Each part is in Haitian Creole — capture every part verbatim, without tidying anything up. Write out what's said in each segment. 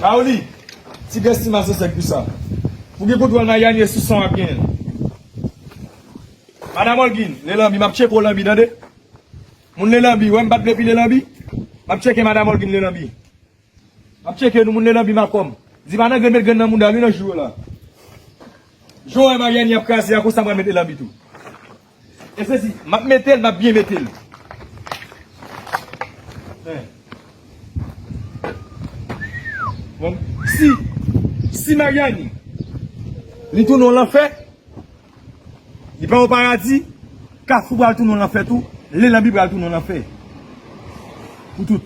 Kaoli, ti grenn siman se sèk pou sa. Pou gen kontwòl Maryani e sou san w ap genyen. Madanm Olgin, Lelanbi, m ap tcheke w Lanbi, tande? Moun Lelanbi, wè m pa t vle pi Lelanbi? M ap tcheke Madanm Olgin Lelanbi. M ap tcheke nou, moun Lelanbi Makòm. Di pa nan grenn met grenn nan mouda li nan jou yo la. Jan w wè Maryani ap kraze a, konsa m pral met Lelanbi tou. E sezi, m ap mete l, m ap byen mete l. Hein. Bon, si, si Maryani, li tounen yon lanfè, li pa yon paradi, Kafou pral tounen yon lanfè tou, Lelanbi pral tounen yon lanfè. Pou tout.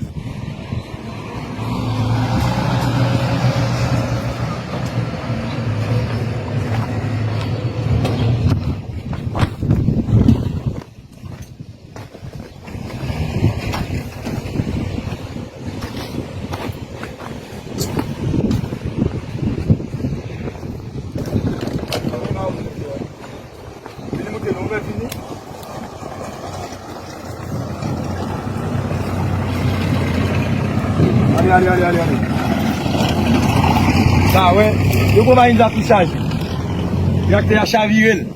Vini moute non, men vini. Ale, ale, ale, ale, ale. Sa, wè. Yo pran machin sa tou chaje. Traktè a chavire l.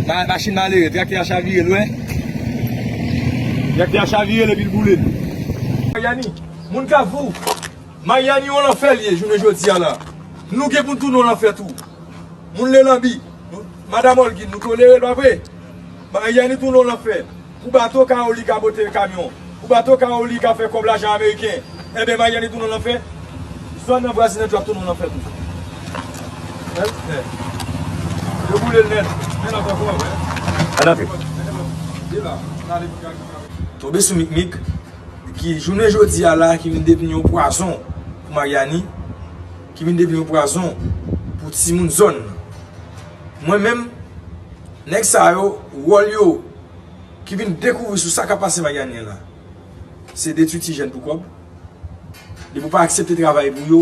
Ma-, machin malere, traktè a chavire l, wè. Traktè a chavire l epi l boule l. Maryani, moun Kafou. Maryani yon lanfè l ye, jounen jodi a la. Nou gen pou n tounen yon lanfè tou. Moun Lelanbi, nou, Madanm Olgin, nou tolere l, pa vre? Maryani tounen yon lanfè. Pou bato Kaoli ka pote kamyon. Pou bato Kaoli ka fè kòb lajan ameriken. Enben, Maryani tounen yon lanfè. Zòn nan vwazinaj yo ap tounen yon lanfè tou. Hein? Hein. Yo boule l nèt. Men n ap ankò, hein. Ann antre. Tonbe sou mikmik. Ki jounen jodi a la, ki vin devni yon pwazon pou Maryani, ki vin devni yon pwazon pou timoun zòn nan. Mwen menm, nèg sa yo, wòl yo, ki vin dekouvri sou sa k ap pase Maryani an la, se detwi ti jèn pou kòb. Depi w pa aksepte travay pou yo,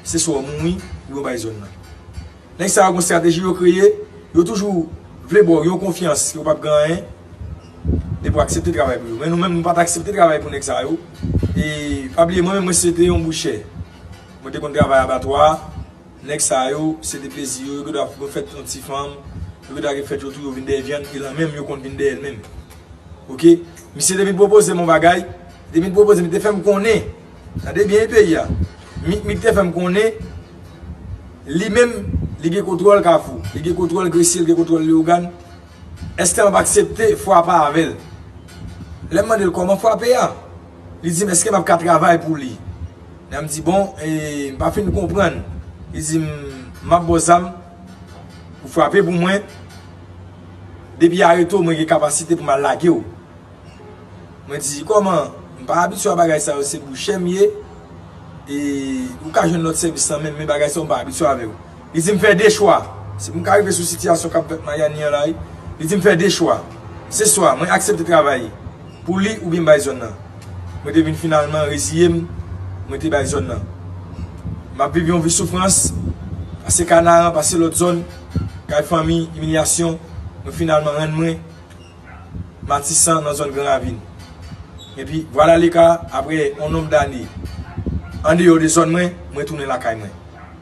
se swa w mouri, oubyen w bay zòn nan. Nèg sa yo gon estrateji yo kreye, yo toujou vle ba w yon konfyans ke w p ap gen anyen, depi w aksepte travay pou yo. Men nou menm, nou pa t aksepte travay pou nèg sa yo. E pa bliye, mwen menm, mwen se te yon bouchè. Mwen te konn travay abatwa. Nèg sa yo, se te plezi yo. Yo gen dwa fè yon ti fanm, yo gen dwa gen fèt yo tou, yo vin dèyè vyann, e lanmenm yo konn vin dèyè l menm. Oke? Misye te vin pwopoze m yon bagay, li te vin pwopoze m, li te fè m konnen, tande byen peyi a, Mikmik te fè m konnen, li menm, li gen kontwòl Kafou, li gen kontwòl Gresye, li gen kontwòl Leyogàn, èske m ap aksepte frape avè l? Lè m mande l kòman frape a, li di m èske m ap ka travay pou li. Lè m di, bon, e, m pa fin konprann. Li di m, m ap ba w zam, ou frape pou mwen, depi areto, mwen gen kapasite pou m al lage w. Mwen di, kòman? M pa abitye a bagay sa yo, se bouchè m ye, e ou ka jwenn lòt sèvis lan, men, men bagay sa yo, m pa abitye avè yo. Li di m fè de chwa. Si pou m ka rive sou sitiyasyon k ap fèt Maryani an la, wi. Li di m fè de chwa. Se swa mwen aksepte travay pou li oubyen m bay zòn nan. Mwen te vin finalman reziye m, mwen te bay zòn nan. M ap viv yon vi soufrans, pase Kanaran, pase lòt zòn, kay fanmi, imilyasyon, mwen finalman rann mwen Matisan nan zòn Gran Ravin. Epi, vwala leka, apre yon nonb dane, andeyò de zòn mwen, mwen tounen lakay mwen.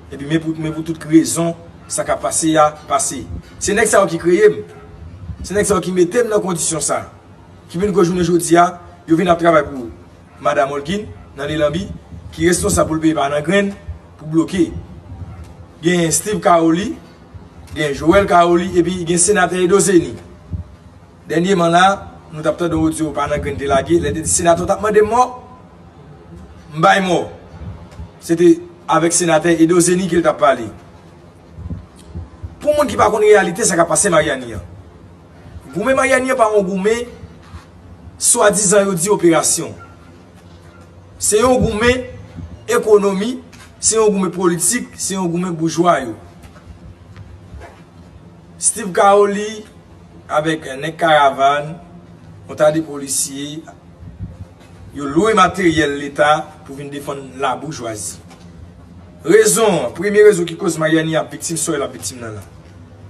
Epi, men pou, men pou tout rezon, sa k ap pase a, pase. Se nèg sa yo ki kreye m. Se nèg sa yo ki mete m nan kondisyon sa. Ki vin kou jounen jodi a, yo vin ap travay pou Madanm Olguin, nan Lelanbi, ki responsab pou l peye pa nan grenn, pou bloke. Gen Steve Caroli, gen Joel Caroli, epi gen senatè Edo Zeni. Dènyèman la, nou t ap tande yon odyo pa nan grenn te lage, lè te di senatè w t ap mande m mò, m bay mò. Se te avèk senatè Edo Zeni ke l t ap pale. Pou moun ki pa konn reyalite sa k ap pase Maryani an, goumen Maryani an pa yon goumen swadizan yo di operasyon. Se yon goumen ekonomi, se yon goumen politik, se yon goumen boujwa yo. Steve Caroli avèk nèg karavàn, yon ta de polisye, yo lwe materyèl leta pou vin defann laboujwazi. Rezon, premye rezon ki koz Maryani ap viktim sa l ap viktim nan la.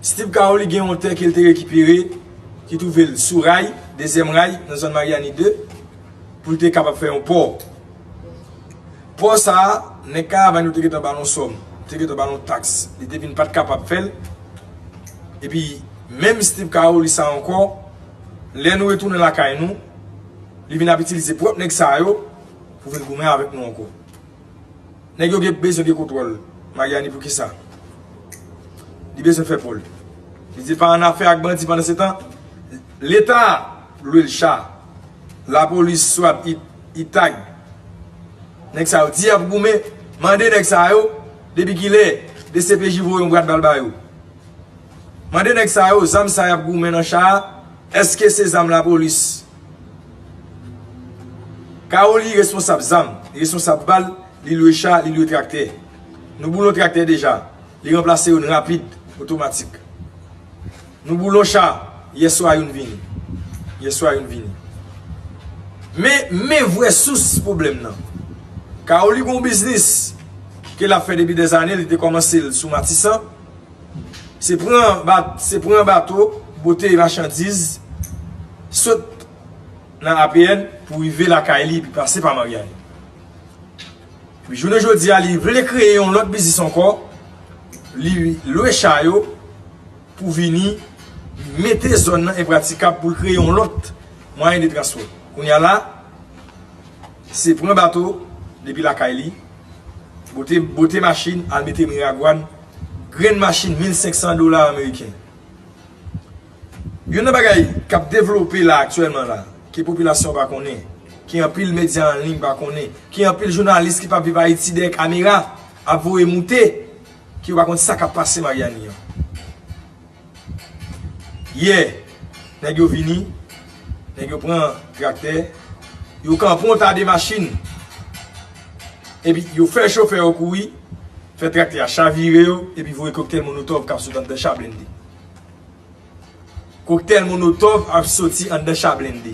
Steve Caroli gen yon tè ke l te rekipere, ki twouve l sou ray, dezyèm ray, nan zòn Maryani de, pou l te kapab fè yon pò. Pò sa a, nèg Karavàn yo te gentan ba l yon sòm, te gentan ba l yon taks. Li te vin pa t kapab fè l. Epi, menm Steve Caroli sa ankò, lè nou retounen lakay nou, li vin ap itilize pwòp nèg sa yo pou vin goumen avèk nou ankò. Nèg yo gen bezwen gen kontwòl Maryani. Poukisa? Li bezwen fè pòl. Li di l pa annafè ak bandi pandan se tan. Leta lwe l cha. Lapolis swat, I-, ITAG. Nèg sa yo di y ap goumen. Mande nèg sa yo, depi kilè D C P J voye yon bwat bal ba yo? Mande nèg sa yo, zam sa y ap goumen nan cha a, èske se zam lapolis? Caroli responsab zam, li responsab bal, li lwe cha, li lwe traktè. Nou boule yon traktè deja, li ranplase youn rapid, otomatik. Nou boule yon cha, yèswa youn vini. Yèswa youn vini. Men, men vrè sous pwoblèm nan. Caroli gen yon biznis ke l ap fè depi dèzane, li te kòmanse l sou Matisan. Se pran ba-, se pran bato, pote machandiz, sot nan A P N pou rive lakay li, epi pase pa Maryani. Epi jounen jodi a, li vle kreye yon lòt biznis ankò, li lwe cha yo pou vini mete zòn nan enpratikab pou l kreye yon lòt mwayen de transpò. Kounye a la, se pran bato depi lakay li, bote, bote machin, al mete Miragwàn, grenn machin mil senk san dola ameriken. Youn nan bagay k ap devlope la aktyèlman la, ke popilasyon pa konnen, ke anpil medya an liy pa konnen, ke anpil jounalis ki p ap viv Ayiti dèyè kamera ap voye moute, ke yo pa konn sa k ap pase Maryani an. Yè, nèg yo vini, nèg yo pran traktè, yo kanpe yon ta de machin, epi yo fè chofè yo kouri, fè traktè a chavire yo, epi voye koktèl molotòv k ap sot anndan cha blende. Koktèl molotòv ap soti anndan cha blende.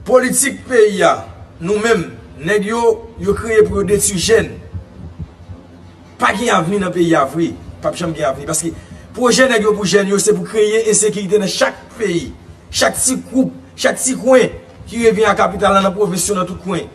Politik peyi a, nou menm, nèg yo, yo kreye pou yo detwi jèn. Pa gen avni nan peyi a vre. P ap janm gen avni. Paske pwojè nèg yo pou jèn yo, se pou kreye ensekirite nan chak peyi, chak ti gwoup, chak ti kwen ki revyen a kapital la, nan pwovens yo, nan tout kwen.